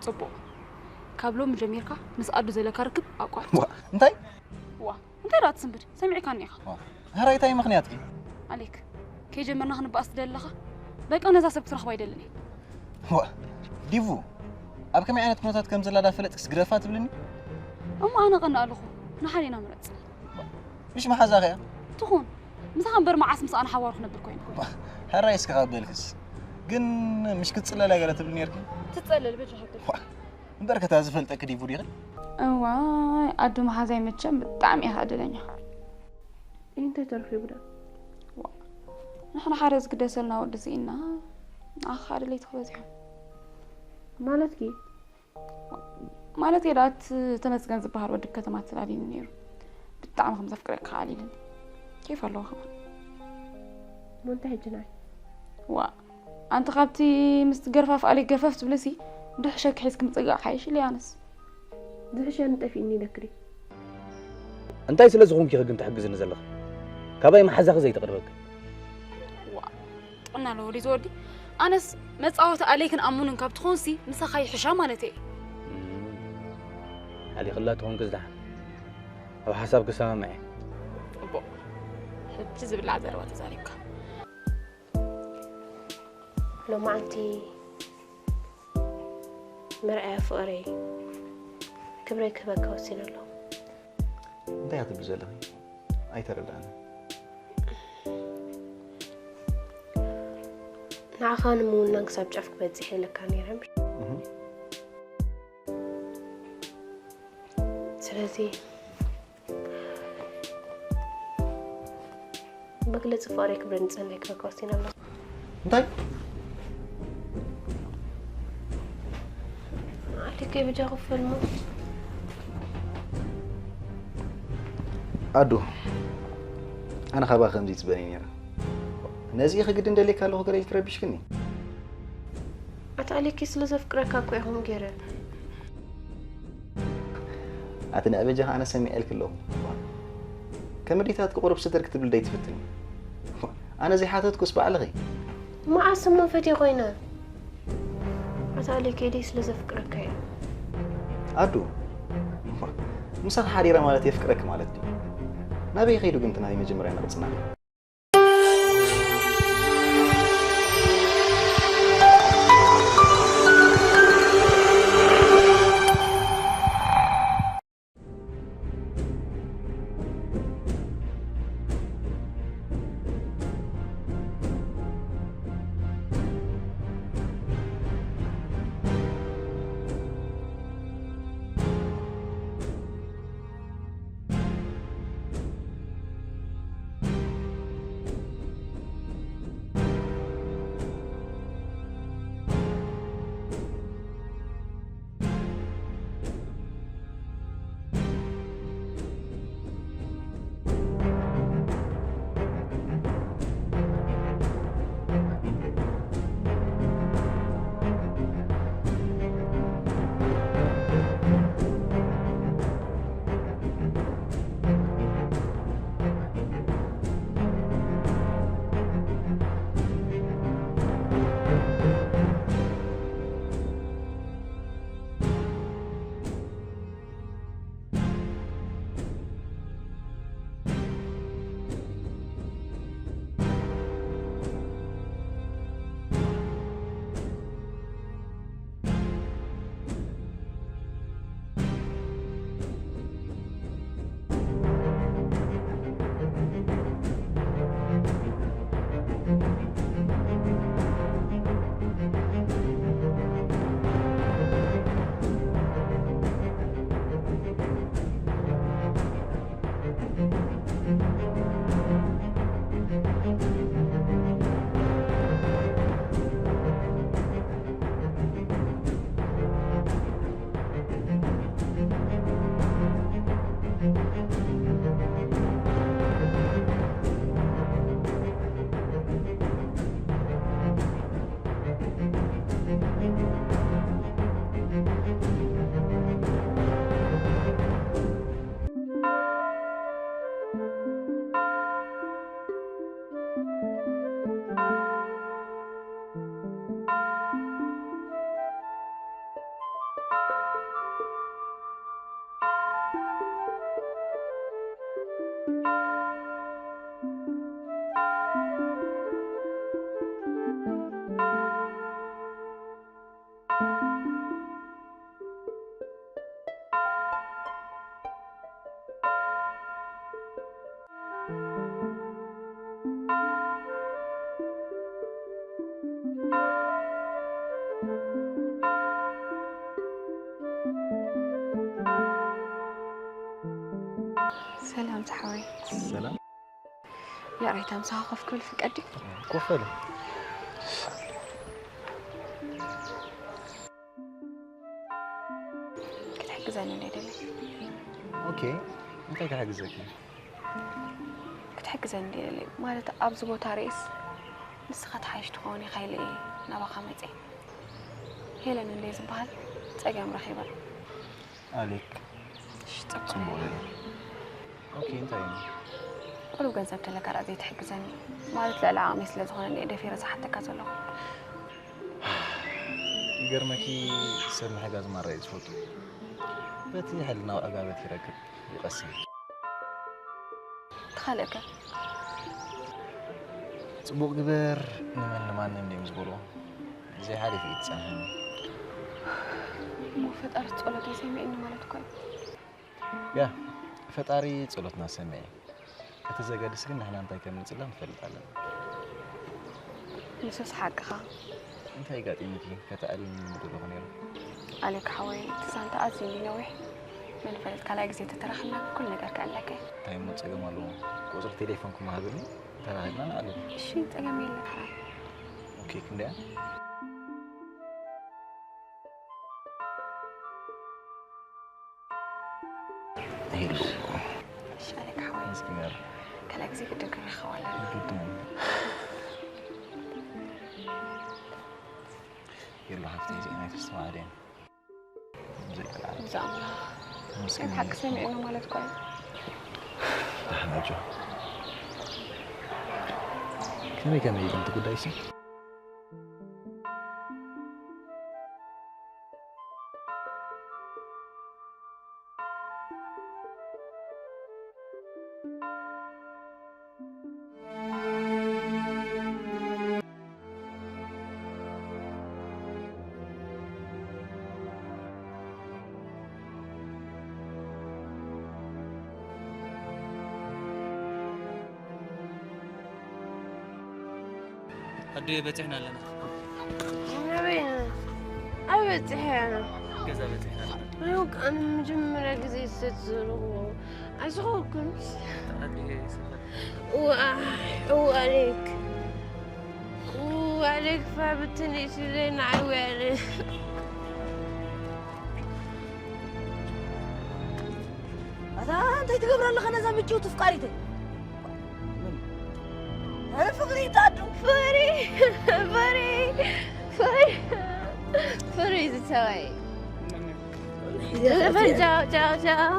እቦ፣ ካብ ሎሚ ጀሚርካ ምስ ኣዱ ዘለካ ርክብ ኣቋርጽ። ዋ እንታይ ዋ እንታይ ደኣ ትስንብድ? ሰሚዕካኒ ኢኻ። ዋ፣ ሕራይ እንታይ ምኽንያትኪ? ኣሌክ፣ ከይጀመርና ክንበኣስ ትደሊ ኣለኻ? በቃ ነዛ ሰብ ክትረኽባ ኣይደልን እየ። ዋ ዲቡ፣ ኣብ ከመይ ዓይነት ኩነታት ከም ዘላ ዳፈለጥክስ ግደፋ ትብልኒ? እሞ ኣነ ቀንእ ኣለኹ፣ ንሓደ ኢና ምረጽ። ምሽ መሓዛኺ እያ። ትኹን፣ ምሳኻ እምበር መዓስ ምስ ኣነ ሓዋሩ ክነብር ኮይኑ። ሕራይ እስከ ካብ በልክስ፣ ግን ምሽ ክትጽለል ገለ ትብሊ ነርኪ? ትጸለል በጃኻ። እምበር ከታ ዝፈልጠኪ ዲቡ ዲኺ? እዋይ ኣዱ መሓዛይ መቸም ብጣዕሚ ኢኻ ዕድለኛ። እንታይ ተረኺቡ ዳ? ንሕና ሓደ ዝግደሰልና ወዲ ስኢና ንዓኻ ከዓ ድሌትኺ በዚሑ። ማለትኪ? ማለት የዳት ተመስገን ዝበሃል ወዲ ከተማ ተላሊኒ ነይሩ። ብጣዕሚ ከም ዘፍቅረካ ኣሊልኒ። ኬፍ ኣለዎ ከማን። እሞ እንታይ ሕጂ ናይ? ዋ ኣንቲ ካብቲ ምስ ገርፋፍ ኣሌክ ገፈፍ ትብልሲ ድሕሸኪ ሒዝኪ ምፅጋዕ ሓይሽ ኢለ ኣነስ። ዝሕሸኒ ጠፊእኒ ኢለክዲ። እንታይ ስለ ዝኾንኪ ኢኺ ግን ትሕግዝኒ ዘለኺ? ካባይ መሓዛኺ ዘይትቕርበኪ? ዋ ጥዕና ኣለዎ ድዩ ዝወዲ? ኣነስ መፃወቲ ኣሌክን ኣሙንን ካብ ትኾንሲ ምሳኻ ይሕሻ ማለት እየ። ሓሊኽላ ትኾንኪ ዝደሓን። ኣብ ሓሳብ ክሰማማዕ እየ። እቦ ሕጂ ዝብላዕ ዘረባ ተዛሪብካ። ሎማዓንቲ መርኣያ ፍቕረይ ክብረይ ክህበካ ወሲነ ኣለኹ። እንታይ እያ ትብሊ ዘለኺ? ኣይተረዳእኒ። ንዓኻ ንምውናን ክሳብ ጫፍ ክበፅሕ ኢለካ ነይረ። እምበር ስለዚ መግለፂ ፍቕረይ ክብረ ንፅህናይ ክህበካ ወሲነ ኣለኹ። እንታይ? ኣዴከይ በጃ ክፈልሞ። ኣዱ፣ ኣነ ካባኺ ከምዚ ይፅበን እየ ነይረ። ነዚ ኢኺ ግድን ደልየካ ኣለኹ ገለ ኢልኪ ረቢሽክኒ። ኣታ ኣሌኪ ስለ ዘፍቅረካ እኮ ኢኹም ገይረ። ኣቲ ንዕበጃኻ ኣነ ሰሚዐልኪ ኣለኹ። ከም ኣዴታትኪ ቁሩብ ስተር ክትብሊ ደይትፍትኒ? ኣነ ዘይሓተትኩስ ባዕልኺ። መዓስ እሞ ፈትየ ኮይነ? ኣታ ኣሌኪ ኢደይ ስለ ዘፍቅረካ እየ። ኣዱ፣ ምሳኺ ሓዲረ ማለት የፍቅረኪ ማለት ድዩ? ናበይ ከይዱ ግን እቲ ናይ መጀመርያ ንቕጽና? ሰላም ዝሓወይ። ሰላም። ይቕሬታ፣ ምሳኻ ኮፍ ክብል ፍቀድ ድዩ? ኮፍ በሊ። ክትሕግዘኒ እንደ ደለ ኦኬ። እንታይ ክሕግዘኪ? ክትሕግዘኒ እንደ ደለ ማለት ኣብዚ ቦታ ርእስ ንስኻ ተሓይሽ ትኸውን ኢኻ ኢለ እየ ናባኻ መፅእ። ሄለን እንደ ዝበሃል ፀገም ረኺበ። ኣሌክ እሺ፣ ፅቡቅ ጽቡቅ እዩ። ኦኬ፣ እንታይ እዩ? ቁሩብ ገንዘብ ተለካ ደኣ ዘይትሕግዘኒ ማለት ልዕሊ ዓቕሚ ስለ ዝኾነ እየ ደፊረ ዝሓተካ ዘለኹ። ይገርመኪ፣ ሰብ ምሕጋዝ ማራ እዩ ዝፈቱ። በቲ ሕልናዊ ዕጋበት ይረክብ፣ ይቐስን። ትኻልእከ? ጽቡቕ ግበር፣ ንመን ንማንም ድዮም ዝበልዎ? ዘይሓሊፉ እዩ ትጸንሐኒ። እሞ ፈጣሪ ጸሎተይ ሰሚዕኒ ማለት እኮ እዩ። ያ፣ ፈጣሪ ጸሎትና ሰሚዐ። እቲ ዘገድስ ግን ንሕና እንታይ ከም ንጽለም ንፈልጥ ኣለና። ንሱስ ሓቅኻ። እንታይ ኣጋጢሙኪ? ከተዕልልኒ ምደለኹ ነይሩ። ኣሌክ ሓወይ፣ እቲ ዛንታ ኣዝዩ እዩ ነዊሕ። መን ይፈልጥ ካልኣይ ግዜ ተተራኺብና ኩሉ ነገር ከዕልለካ እየ። እንታይ እሞ ጸገም ኣለዎ? ቁጽሪ ቴሌፎንኩም ሃብኒ፣ ተራኺብና ንዕልል። እሺ፣ ጸገም የለን ሓራይ። ኦኬ፣ ክንደያ? ሄሎ። እሺ፣ ኣሌክ ሓወይ። ምስኪን ያለ። ካልኣይ ግዜ ግድን ክንራኸብ ኣለና። ግድን። ሄሎ ሓፍተይ፣ እዚኣ ናይ ክርስትና ዓዲ እያ። ብዘይ ካልኣ። ብዛዕባ ምስኪን ናይ ብሓቂ ሰሚዕና ማለት እኮ እዩ። ደሓን ኣጆ። ከመይ ከመይ እዩ ግን እቲ ጉዳይሲ? ኣዱየ በፂሕና ኣለና። ኣበይ ኢና? ኣበይ በፂሐ ኢና? ገዛ በፂሕና ኣለና። ሪውቅ ኣነ መጀመርያ ግዜ ዝተዘረቡ ኣይዝኸርኩን። ኣዱየ ሰፈር እዋ እዋ ኣሌክ እዋ ኣሌክ ፋብትን ኢስለይ ንዓይ ወያለ ኣታ እንታይ ትገብር ኣለኻ ነዛ ምጭውቲ ፍቃሪተይ? ኣነ ፍቅሪ ይታዱ ፈሪ ፈሪ ፈሪ ፈሪ ዝሰባይ ቻው ቻው ቻው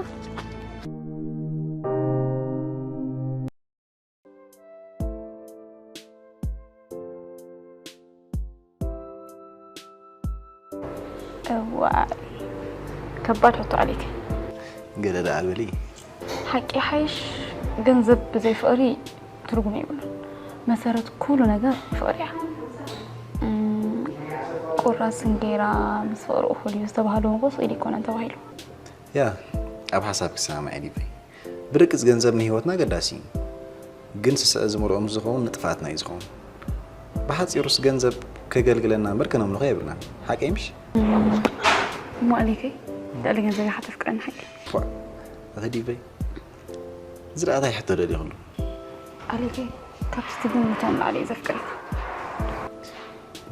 እዋይ ከባድ ሕቶ ኣሌክ። ገለ ደኣ በሊ። ሓቂ ሓይሽ ገንዘብ ብዘይ ፍቕሪ ትርጉም የብሉን። መሰረት ኩሉ ነገር ፍቕሪ እያ። እም፣ ቁራስ እንጌራ ምስ ፍቕሪ እኹል እዩ ዝተባህለ እውን ስቕ ኢሉ ኣይኮነን ተባሂሉ። ያ ኣብ ሓሳብ ክሰማማዕ ዲበይ ብርግጽ ገንዘብ ንህይወትና ኣገዳሲ እዩ። ግን ስስዐ ዝመልኦ ምስ ዝኸውን ንጥፍኣትና እዩ ዝኸውን። ብሓጺሩስ ገንዘብ ከገልግለና እምበር ከነምልኾ የብልናን። ሓቀይ ምሽ? እሞ ኣሌከይ ልዕሊ ገንዘብ ኢኻ ተፍቅረኒ ሓቂ? ፏ ኣቲ ዲበይ ዝረኣታይ ሕቶ ደሊኹሉ? ኣሌከይ ካብቲ ትግምቶ ንላዕሊ እየ ዘፍቅረካ።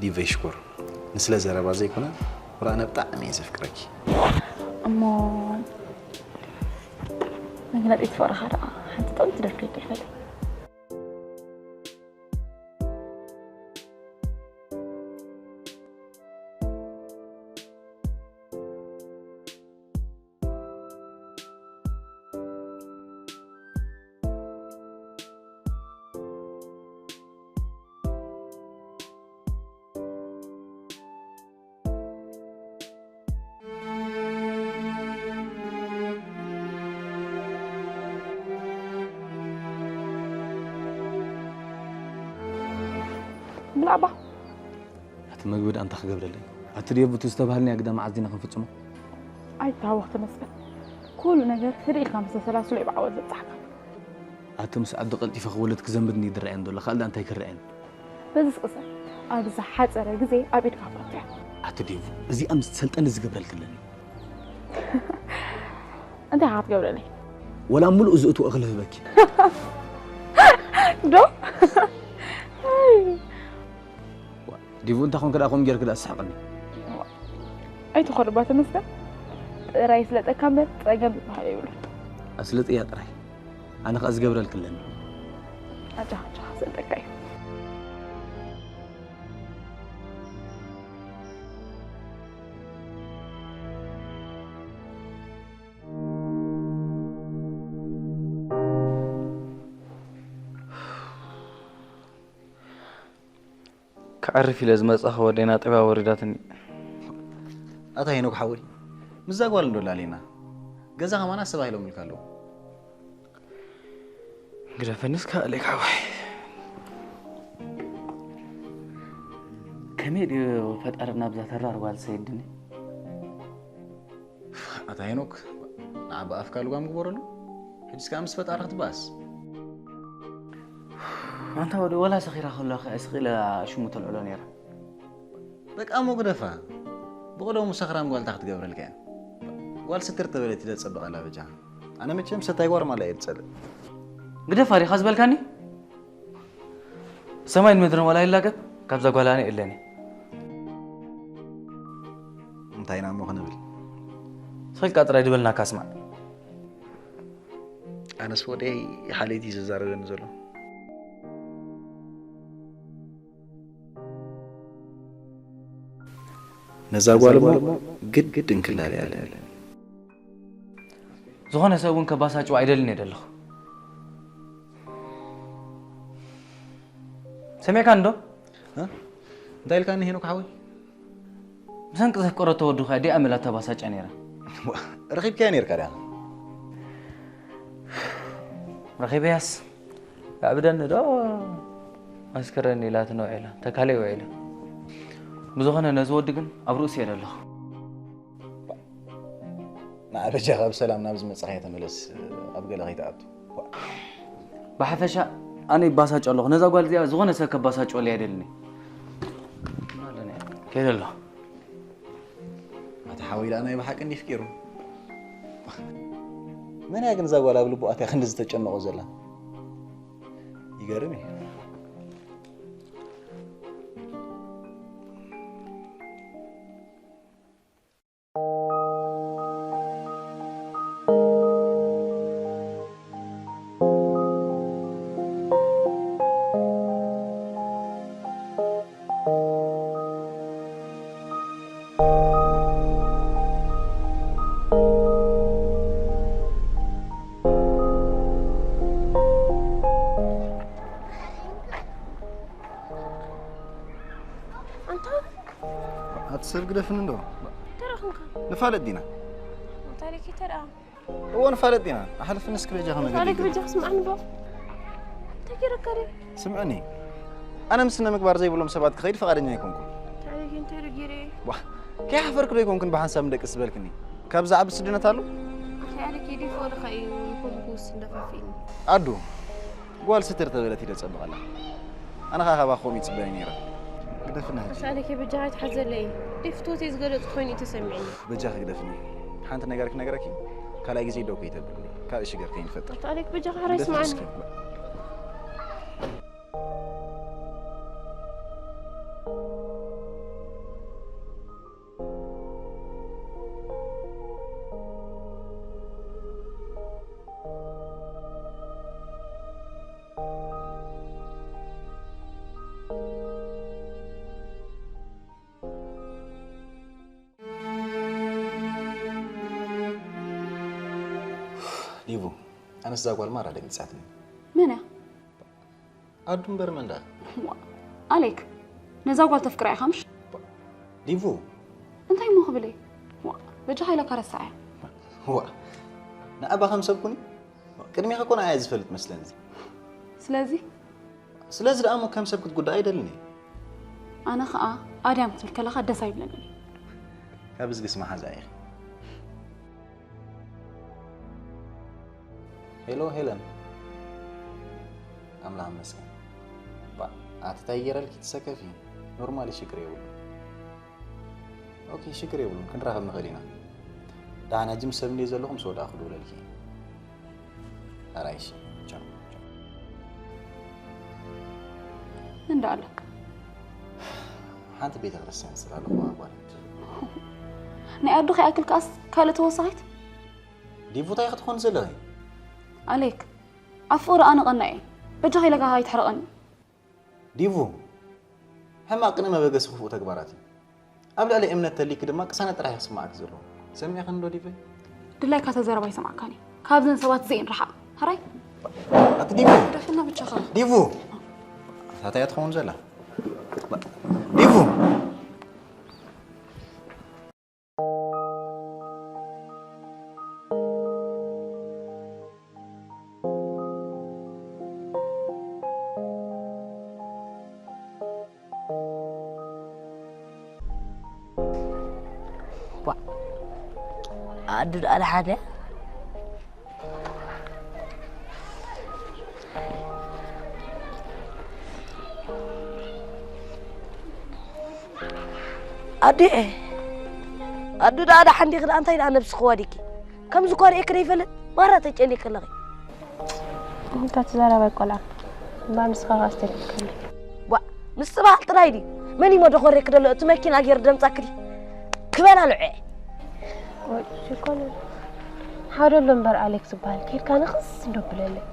ዲቨይ ሽኮር ንስለ ዘረባ ዘይኮነ ወላ ኣነ ብጣዕሚ እየ ዘፍቅረኪ። እሞ መግለፂ ፍቕርኻ ደኣ ሓንቲ ጥቕምቲ ደፍሪ ይፈልጥ። ብላዕባ እቲ ምግቢ ደኣ እንታይ ክገብረለይ? ኣቲ ዴቭ እቲ ዝተባህልናዮ ግዳ መዓዝ ዲና ክንፍጽሞ? ኣይታወኽ ተመስገን። ኩሉ ነገር ህድእ ኢልካ ምስ ተሰላስሎ እዩ ብዓወት ዘብጽሓካ። ኣቲ ምስ ዓዲ ቀልጢፈ ክወልድ ክዘንብድኒ ይድረኣየን ዘሎ ካልእ እንታይ ክረኣየን? በዚ ስቅሰ ኣብ ዝሓጸረ ግዜ ኣብ ኢድካ ክትኣቱ እያ። ኣቲ ዴቭ እዚኣ ምስ ሰልጠነ ዝገብረልክለኒ እንታይ ኢኻ ክትገብረለይ? ወላ ሙሉእ ዝእትዎ እኽሊ ህበኪ ዶ ዲቡ እንታይ ኮንክ ደኣ ከምኡ ጌርክ ደኣ ስሕቅኒ ኣይትኾርባ ተመስገን። ጥራይ ስለጠካ እምበር ጸገም ዝበሃል የብሉን። ኣስልጥያ ጥራይ ኣነ ከኣ ዝገብረልክ ኣለኒ ኣጃኻ ኣጃኻ ሰልጠካ እዩ። ክዕርፍ ኢለ ዝመጻኹ ወደይ ናጠብያ ወሪዳትኒ። ኣታ ሄኖክ ሓወይ፣ ምስዛ ጓል እንዶ ላሌና ገዛ ከማን ኣስተባሂሎምልካ ኣለዉ። ግደፈኒ እስከ ኣሌክ ሓወይ። ከመይ ድዩ ፈጣሪ ናብዛ ተራር ጓል ሰይድኒ? ኣታ ሄኖክ፣ ንዓ ብኣፍካ ልጓም ግበረሉ። ሕጅስ ከኣ ምስ ፈጣሪ ክትበኣስ። ኣንታ ወዲ ወላ ሰኺራ ከሎ ከ ስቕ ኢለ ሽሙ ተልዕሎ ነይረ። በቃ እሞ ግደፋ። ብቕደሙ ሰኽራም ጓልታ ክትገብረልካ እያ። ጓል ስትር ተበለት ኢለ ጸበቐላ በጃ። ኣነ መቸም ሰታይ ጓር ማላ እየ ዝጸልእ። ግደፋ ዲኻ ዝበልካኒ? ሰማይን ምድርን ወላ ይላገብ ካብዛ ጓል ኣነ የለኒ። እንታይ ኢና እሞ ክንብል? ስልካ ጥራይ ድበልናካ ስማዕ። ኣነስ ወደይ ሓለይቲ እዩ ዘዛረበኒ ዘሎ። ነዛ ጓል እሞ ግድ እንክላልያ ኣለኒ። ዝኾነ ሰብ እውን ከባሳጭዋ ኣይደልን እየ ደለኹ። ሰሚዕካ እንዶ? እንታይ ኢልካኒ ሄኖክ ሓወይ? ብሰንቂ ዘፍቀረቶ ወዱ ከ ዲኣ መላ ተባሳጫ ነይራ። ረኺብካያ ነይርካ ዲኣ? ረኺበያስ ኣዕብደኒ ዶ ኣስክረኒ ኢላትኒ ውዒላ ተካለይ ውዒላ። ብዝኾነ ነዚ ወዲ ግን ኣብ ርእሱ እየ ደለኹ። ንዓ በጃኻ ብሰላም ናብ ዝመጻኻዮ ተመለስ፣ ኣብ ገለ ከይትኣቱ። ብሓፈሻ ኣነ ይባሳጮ ኣለኹ። ነዛ ጓል እዚኣ ዝኾነ ሰብ ከባሳጭወለይ ኣይደልን እየ። ከይደ ኣለኹ። ኣቲ ሓወይ ደኣ ናይ ብሓቂ እንዲ ፍቂሩ። መን እያ ግን እዛ ጓል ኣብ ልቡ ኣትያ ክንዲ ዝተጨነቖ ዘላ? ይገርም እዩ። ኣንታ ኣቲ ሰብ ግደፍኒ እንዶ ተረኽንካ ንፋለጥ ዲና ታሪክ ተረኣ እዎ ንፋለጥ ዲና ኣሕልፍኒ እስኪ በጃ ታሪክ ከመገ በጃ ክስምዓኒ ዶ እንታይ ገይረካ ድዩ ስምዕኒ ኣነ ምስ ስነ ምግባር ዘይብሎም ሰባት ክኸይድ ፍቓደኛ ኣይኮንኩን ታሪክ እንታይ ዶ ገይረ ዋ ከይሓፈርክ ዶ ኣይኮንኩን ብሓንሳብ ንደቂ ዝበልክኒ ካብ ዝዓቢ ስድነት ኣሎ ኣኺ ኣነ ከይዲ ፍቕርኻ እዩ ንኹሉ ክውስን ደፋፊእኒ ኣዱ ጓል ስትር ተበለት ኢለ ጸብቐላ ኣነ ኸዓ ካባኻ ከምኡ ይጽበዮ ነይረ ግደፍና ሕጂ ኣለኬ በጃኻ ኣይትሓዘለይ ደይ ፍትወተይ ዝገለጹ ኮይኑ እዩ ተሰሚዕኒ በጃኺ ግደፍኒ ሓንቲ ነገር ክነግረኪ ካልኣይ ግዜ ደው ከይተብልኒ ካልእ ሽገር ከይንፈጥር ኣለክ በጃኻ ሕራይ ስምዓኒ ዲቡ ኣነስ እዛ ጓል ማራ ደንጊጻትኒ መን እያ? ኣዱ እምበር መን ደኣ ዋ፣ ኣሌክ ነዛ ጓል ተፍቅራ ኢኻ ምሽ? ዲቡ እንታይ እሞ ክብል እየ? ዋ፣ በጃኻ ኢለካ ረስዓያ። ዋ ንኣባ ከም ሰብ ኩኒ ቅድሚኻ እኮ ንኣያ ዝፈልጥ መስለኒ ስለዚ ስለዚ ደኣ እሞ ከም ሰብ ክትጉዳእ ኣይደልን እየ ኣነ ኸኣ ኣድያም ክትብል ከለኻ ደስ ኣይብለንን እዩ። ካብ ዝግስ መሓዛ ኢኺ። ሄሎ ሄለን። ኣምላኽ ይመስገን። ባ ኣቲ ታይ ገይረልኪ ትሰከፊ? ኖርማሊ ሽግር የብሉ። ኦኬ ሽግር የብሉን፣ ክንራኸብ ንኽእል ኢና። ደሓን ሕጂ ምስ ሰብ እንድየ ዘለኹ፣ ምስ ወዳእኹ ክድውለልኪ እየ። ኣራይሽ ቻው። እንዳ ኣሎ ሓንቲ ቤተ ክርስቲያን ስለ ኣለኹ ኣባል ናይ ኣዱ ከይኣክል ከኣስ ካልእ ተወሳኺት ዲቡታይ ክትኾን ዘለኺ ኣሌክ ኣብ ፍቕሪ ኣነ ቀና እየ በጃ ከይለካ ኣይትሕረቐኒ ዲቡ ሕማቕ ቅነ መበገሲ ክፉእ ተግባራት እዩ ኣብ ልዕሊ እምነት ተሊክ ድማ ቅሳነት ጥራሕ ክስማዓክ ዘለዎ ሰሚዕኽን ዶ ዲበይ ድላይካ ተዘረባ ይሰማዕካኒ ካብዘን ሰባት እዚኤን ረሓቕ ሕራይ ኣቲ ዲቡ ደፍና ብቻኻ ዲቡ ታታያ ትኸውን ዘላ ዲቡ ኣዱ ደኣ ደሓን እያ ኣዲኤ ኣዱ ደኣ ደሓን ዲኺ ደኣ እንታይ ደኣ ነብስኺ ዋዲኪ ከምዚ እኳ ርእየኪ ዘይፈልጥ ማራ ተጨኒቂ ኣለኺ እንታ ትዛረባይ ቆልዓ እምባ ንስኻ ኸኣ ኣስተልኪልካኒ ዋ ምስ ጽባሕ ጥራይ ድዩ መን ይሞ ደኾሬኪ ደሎ እቲ መኪና ገይሩ ደምጻክዲ ክበላልዐ ሽኮነ ሓደ ኣሎ እምበር ኣሌክስ ዝበሃል ኬድካ ንኽስ እንዶ ብለለይ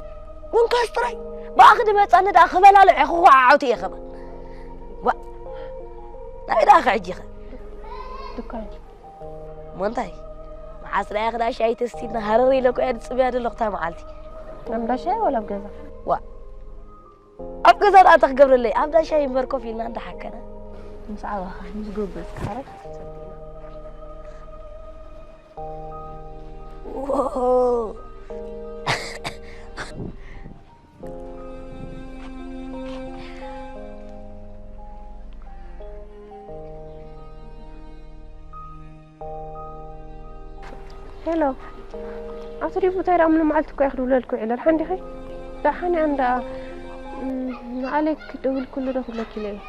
መንካስ ጥራይ ብኣኺ ድመጻኒ ደኣ ክበላልዐ ክኹዓዖት እየ ኸማ ዋ ናይ ደኣ ክዕጂኸ ድኳን እሞ እንታይ መዓስ ደኣ ክዳ ሻይ ተስቲና ሃረር ኢለ ኮ እያ ድጽብያ ደለኹ እታ መዓልቲ ኣምባሻይ ወላ ኣብ ገዛ ዋ ኣብ ገዛ ደኣ እንታይ ክገብረለይ ኣብ ዳሻይ እምበር ኮፍ ኢልና እንዳሓከና ምስ ዓባኻ ምስ ጎበዝካ ሓረግ ሄሎ ኣቶ ዲቡ እንታይ ደኣ ምሉ መዓልቲ እኮ እየ ክድውለልኩ ውዒለ ደሓን ዲኺ ደሓን እያ እንዳ ንኣሌክ ክደውል ኩሉ ዶ ክብለኪ ኢለ እየ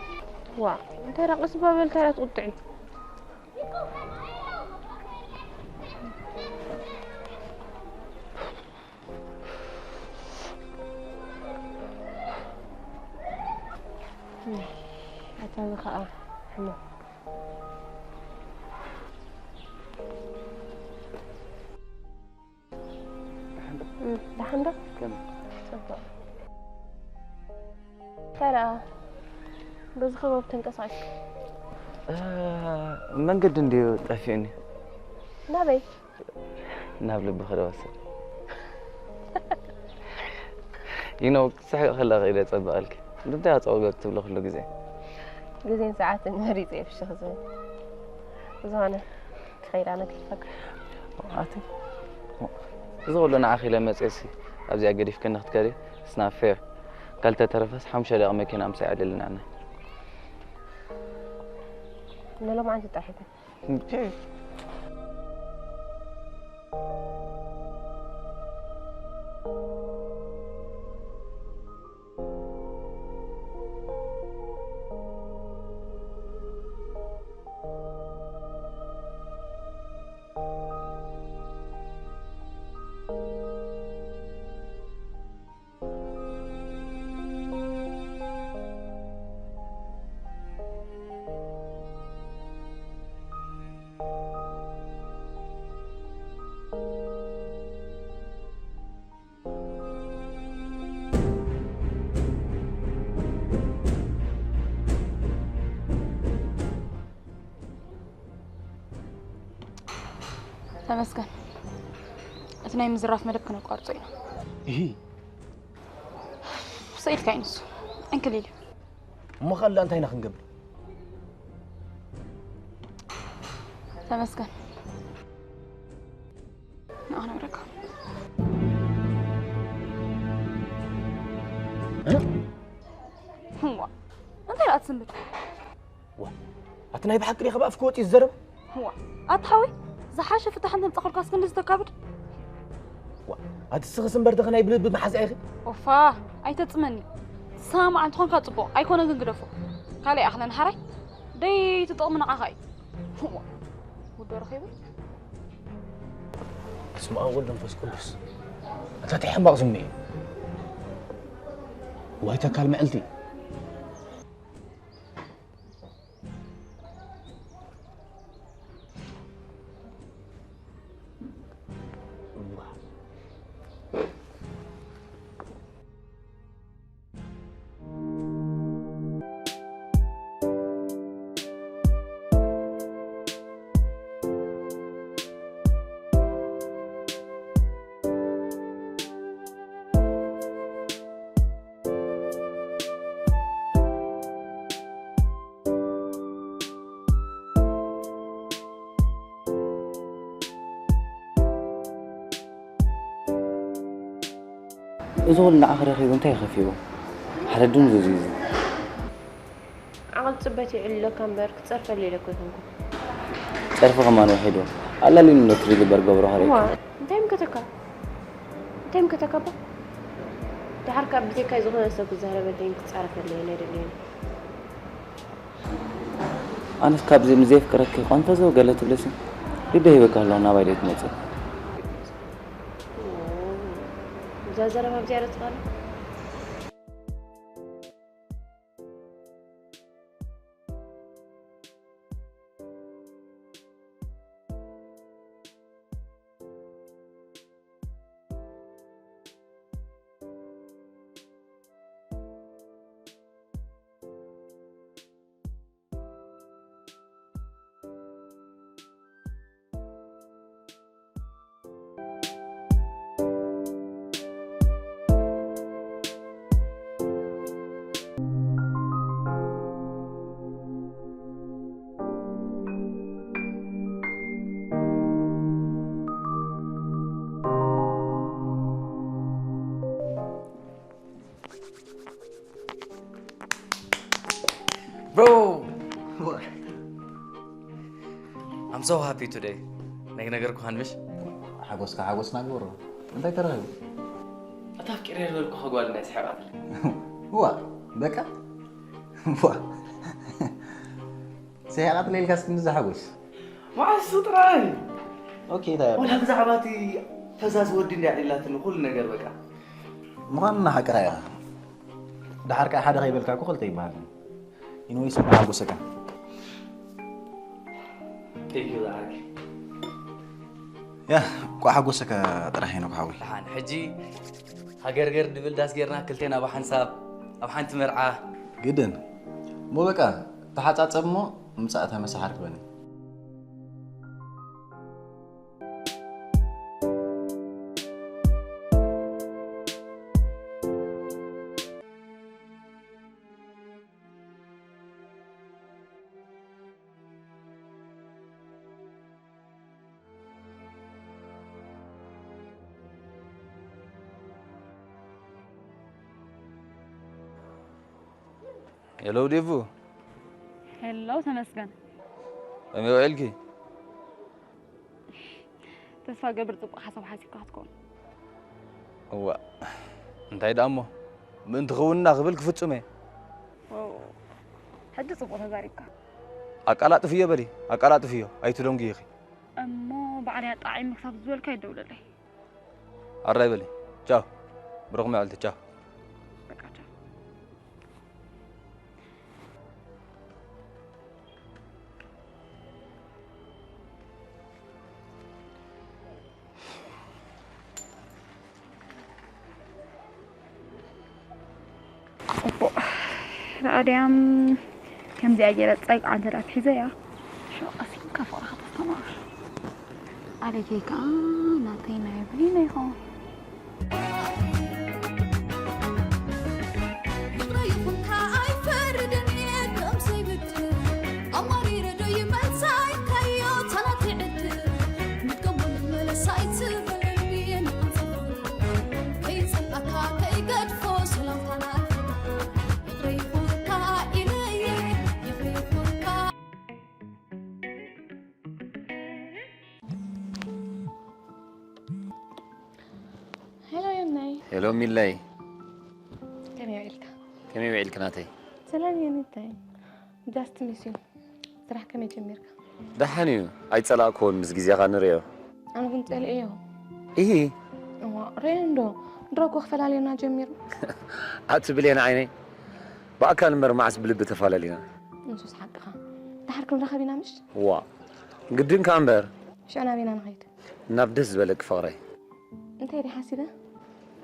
ዋ እንታይ ደኣ ቀስ ባበል እንታይ ደኣ ትቁጥዒ ኣታ እዚ ኸኣ ሕማቕ ደሓን ዶ? ጽቡቕ። እንታይ ደኣ በዚ ከባቢ ተንቀሳቒስካ? መንገዲ እንድዩ ጠፊኡኒ። ናበይ? ናብ ልብኺ ዶ ወስድ? You know ክትስሕቂ ከለኺ ኢለ ጸብቐልኪ። ንምንታይ ኣጸውገግ ትብሊ ኩሉ ግዜ? ግዜን ሰዓትን መሪጸ እየ ፍሽኽ ዝብል። ዝኾነ ክኸይድ ኣነ ክሕልፈካ። ኣቲ እዚ ኩሉ ንዓኺ ኢለ መጽኤሲ ኣብዚኣ ገዲፍክኒ ክትከዲ it's not fair። ካልተ ተረፈስ ሓሙሽተ ደቂ መኪና ምሳይ ዕልልና ኣነ። ንሎማዓንቲ ጥራሕ ይኩን። ተመስገን እቲ ናይ ምዝራፍ መደብ ክነቋርጾ ኢና ይሂ ሰኢድካ እዩ ንሱ እንክሊል እዩ እሞ ካልእ እንታይ ኢና ክንገብር ተመስገን ንኣኽነግረካ እዋ እንታይ ደኣ ትስንብድ እቲ ናይ ብሓቂ ዲኻ ብኣፍ ክወጽእ ዝዘረብ? ዋ፣ ኣታ ሓወይ፣ ዝሓሸ ፍታሕ እንተምጻእኩልካስ ክንድዚ ተካብድ? ዋ፣ ኣቲ ስኽስ እምበር ደኸ ናይ ብልቢ መሓዛ ኢኺ? ኦፋ፣ ኣይተጽመኒ። ትሰማማዕ እንተኾንካ ጽቡቕ፣ ኣይኮነ ግን ግደፎ። ካልእ ይኣኽለን ሓራይ፣ ደይ ትጠቕሚ ንዓኻ እዩ። ዋ፣ ውዶ ረኺቡ? በስመ ኣብ ወወልድ ወመንፈስ ቅዱስ። ኣታ እንታይ ሕማቕ ዝምኒ እዩ? ዋይ ተካል ምዕልቲ። እዚ ኹሉ ንዓኺ ረኺቡ እንታይ ከፊኡ? ሓደ ድንዙዝ እዩ እዚ። ዓቕሊ ጽበት ይዕልለካ እምበር ክትጸርፈሉ ኢለ እኮ ኣይኮንኩን። ጸርፊ ከማን ውሒዱ። ኣላልዩኒ ዶ ትሪሊ እምበር ገብሮ ከረይኩ። እዋ፣ እንታይ ምከተካ? እንታይ ምከተካ እባ? ደሓር ካብ ብዘይካይ ዝኾነ ሰብ ክዛረበለይን ክጻረፈለይን ኣይደለይን። ኣነስ ካብዚ ምስ ዘየፍቅረኪ እኳ እንተዘው ገለ ትብለሲ ግደ ሂበካ ኣለኹ ናባይ ደይ ትመጽእ። እዛ ዘረባ ብዝያዳ ትቐርብ። Bro! I'm so happy today. ናይ ነገርኩ ሃንብሽ? ሓጎስካ ሓጎስና ግበሮ። እንታይ ተረኺቡ? እታ ኣፍቂረ ዝበልኩኻ ጓል ናይ ስሕቓት። ዋ፣ በቃ? ዋ። ስሕቓት ኢልካስ ክንዲ ዝሓጎስ? መዓስ ጥራይ? ኦኬ፣ እንታይ? ወላ ብዛዕባ እቲ ፈዛዝ ወዲ እንድያ ኢላትኒ ኩሉ ነገር በቃ። ምዃኑ ሓቅኻ ኢኻ። ደሓር ከኣ ሓደ ከይበልካ እኮ ክልተ ይበሃል። ኢንወይስ፣ እንኳዕ ሓጎሰካ። Thank you፣ ዝዓርከይ። ያ፣ እንኳዕ ሓጎሰካ ጥራሕ ሄኖክ ሓወይ። ደሓን፣ ሕጂ ሃገርገር ድብል ዳስ ጌርና ክልቴና ኣብ ሓንሳብ፣ ኣብ ሓንቲ መርዓ። ግድን። እሞ በቃ፣ ተሓጻጸብ እሞ ምጻእ እታ መሳሓር ክበኒ። ሄሎ ዴቭ። ሄሎ ተመስገን። ከመይ ውዒልኪ? ተስፋ ገብር ጽቡቕ ሓሳብ ሓሲብካ ክትከውን። እዋ፣ እንታይ ደኣ እሞ፣ ምእንቲ ክውንና ክብል ክፍጽም እየ። ኦ፣ ሕጂ ጽቡቕ ተዛሪብካ። ኣቀላጥፍዮ በሊ፣ ኣቀላጥፍዮ፣ ኣይትደንጉይኺ። እሞ ባዕለይ ኣጣዒመ ክሳብ ዝበልካ ይደውለለይ። ኣራይ በሊ፣ ቻው። ብሩኽ መዓልቲ፣ ቻው። በቃ ቻው። ጽቡቕ። ረኣድያም ከምዚኣ ገይረ ጸግዓ እንተ ደኣ ኣትሒዘያ፣ ሽዑ ቀሲንካ ፍቕርኻ ተስተማቕር። ኣሌከይ ከኣ ናተይ ናይ በይነይ ይኸውን። ፍቕረይ ይኹንካ ኣይፈርድን እየ ከም ዘይብድል። ኣማሪረ ዶ ይመልሳ ኢልካዮ እታ ናተይ ዕድል። ምድገሞ ልመለሳ ኣይትበለኒ ንዓንተ ፍቕሪ። ከይጸልኣካ ከይገድፎ ሰላምታና ፍቕሪ። ይቕረ ይኹንካ ኢለ እየ፣ ይቕረ ይኹንካ። ሄሎ ሚለይ፣ ከመይ ውዒልካ? ከመይ ውዒልኪ ናተይ? ሰላም እየ ንታይ። Just miss you። ስራሕ ከመይ ጀሚርካ? ደሓን እዩ፣ ኣይጸላእክዎን፣ ምስ ግዜኻ ንርእዮ። ኣነ እውን ጸሊኤዮ። ኢሂ፣ እዋ ሬን ዶ ድሮ እኮ ክፈላልየና ጀሚሩ። ኣቲ ብሌን ዓይነይ፣ ብኣካል እምበር መዓስ ብልቢ ተፈላለና? ንሱስ ሓቅኻ። ድሓር ክንራኸብ ኢና ምሽ? ዋ፣ ግድን ከኣ እምበር። ሽዑ ናበይና ንኸይድ? ናብ ደስ ዝበለኪ ፍቕረይ። እንታይ ድዩ ሓሲበ?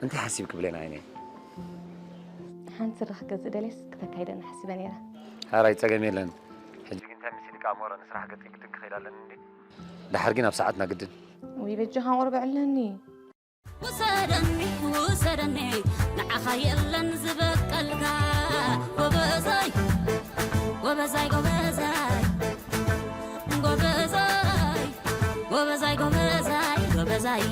እንታይ ሓሲብኪ ብሌን ዓይነይ? ሓንቲ ስረ ክገዝእ ደልየስ ክተካይደና ሓሲበ ነይረ። ሓራይ ጸገም የለን። ሕጂ ግን እንታይ መሲልካ ኣሞረ፣ ንስራሕ ገጽ ግድን ክኸይድ ኣለኒ እንዴ? ድሓር ግን ኣብ ሰዓትና ግድን። ወይ በጃኻ ቁርብ ዕለኒ። ውሰደኒ ውሰደኒ ንዓኻ የለን ዝበቀልካ ጎበዛይ ጎበዛይ ጎበዛይ ጎበዛይ ጎበዛይ ጎበዛይ ጎበዛይ